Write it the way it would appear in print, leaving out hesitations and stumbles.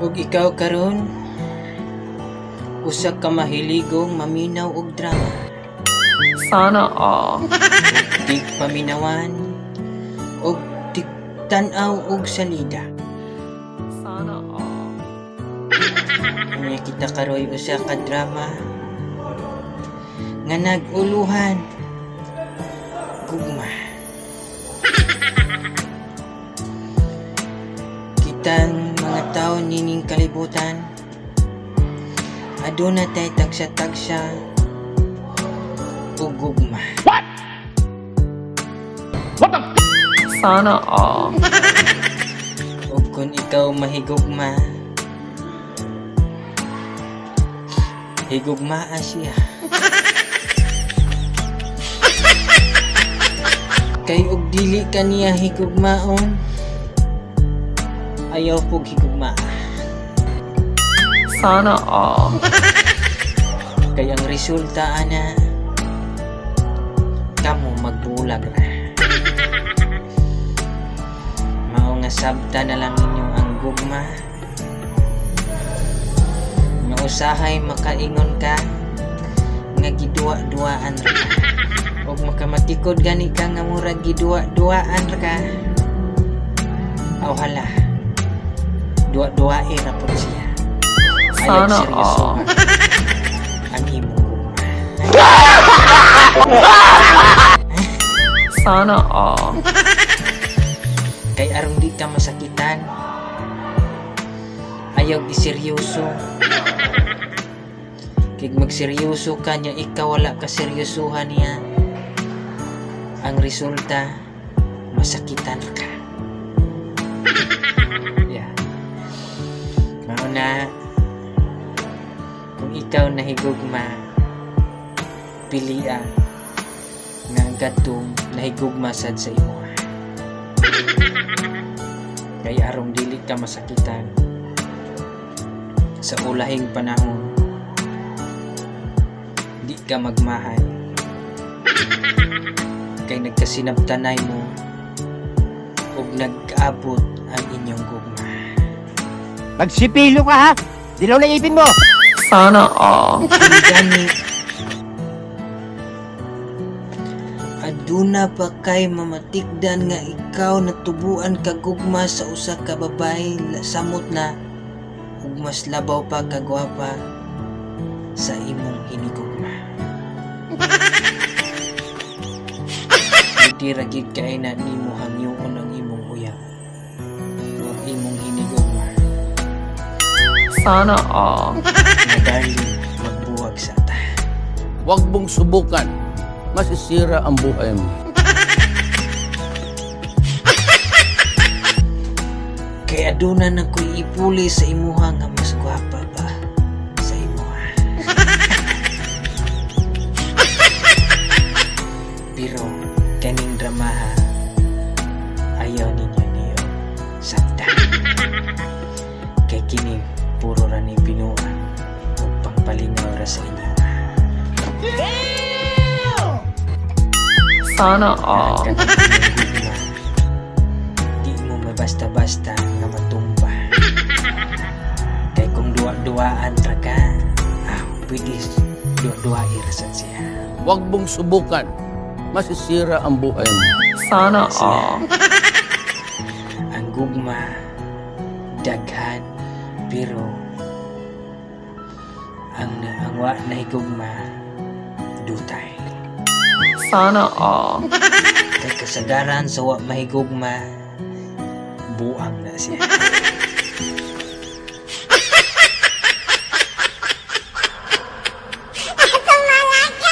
Ug ikaw karon usa ka mahiligong maminaw og drama. Sana all. Tig paminawan og tig tan-aw og salida. Sana all. Unya kita karoy usa ka drama nga nag-uluhan gugma. Kitang mga tao nining kalibutan, aduna tay tagsa-tagsa ug gugma. Sana all. Ug kung ikaw mahigugma, higugmaa siya. Kay og dili ka niya higugmaon, ayaw pug higugmaa. Sana all. Kay ang resulta ana, kamo magbulag ra. Mao nga sabta na lang ninyo ang gugma. Nga usahay makaingon ka nga giduwa-duwaan ra ka. Og makamatikod gani ka nga murag giduwa-duwaan ra ka. Aw hala, duwa-duwae ra pud siya. Ayaw Sana seryoso all. ang imong gugma. Sana all. Kay aron di ka masakitan, ayaw iseryoso. Kay magseryoso ka niya, ikaw wala ka seryosohan niya, ang resulta masakitan ka. Yeah. Mao na, kung ikaw nahigugma, pilia nga ang katong nahigugma sad sa imo. Kay arong dili ka masakitan sa ulahing panahon, di ka magmahay. Kay nagkasinabtanay mo ug nag-abot ang inyong gugma. Magsipilo ka ha! Dilaw na ipin mo! Sana all. Gani aduna pa kay mamatikdan nga ikaw natubuan kagugma sa usa ka babae samot na ug mas labaw pa kagwapa sa imong hinigugma. Hindi ra gid kay na nimo hangyoon ang imong uyab ug imong hinigugma. Sana all. Na darling, magbuwag sa ta. Huwag mong subukan. Masisira ang buhay mo. Kay aduna na ko'y ipuli sa imuha nga mas gwapa pa sa imuha. Pero kaning dramaha ayaw ninyo niyo sabta. Kay kini puro ra ni binuan ug pangpalingaw ra sa inyo. Sana all. Di mo mabasta-basta nga matumba. Kay kung duwa-duwaan ra ka, pwede duwa-duwae ra sad siya. Huwag mong subukan. Masisira ang buhay mo. Sana all. Ang gugma daghan, pero ang wa na higugma dutay. Sana all. Kay kasagaran sa wa mahigugma, buang na siya.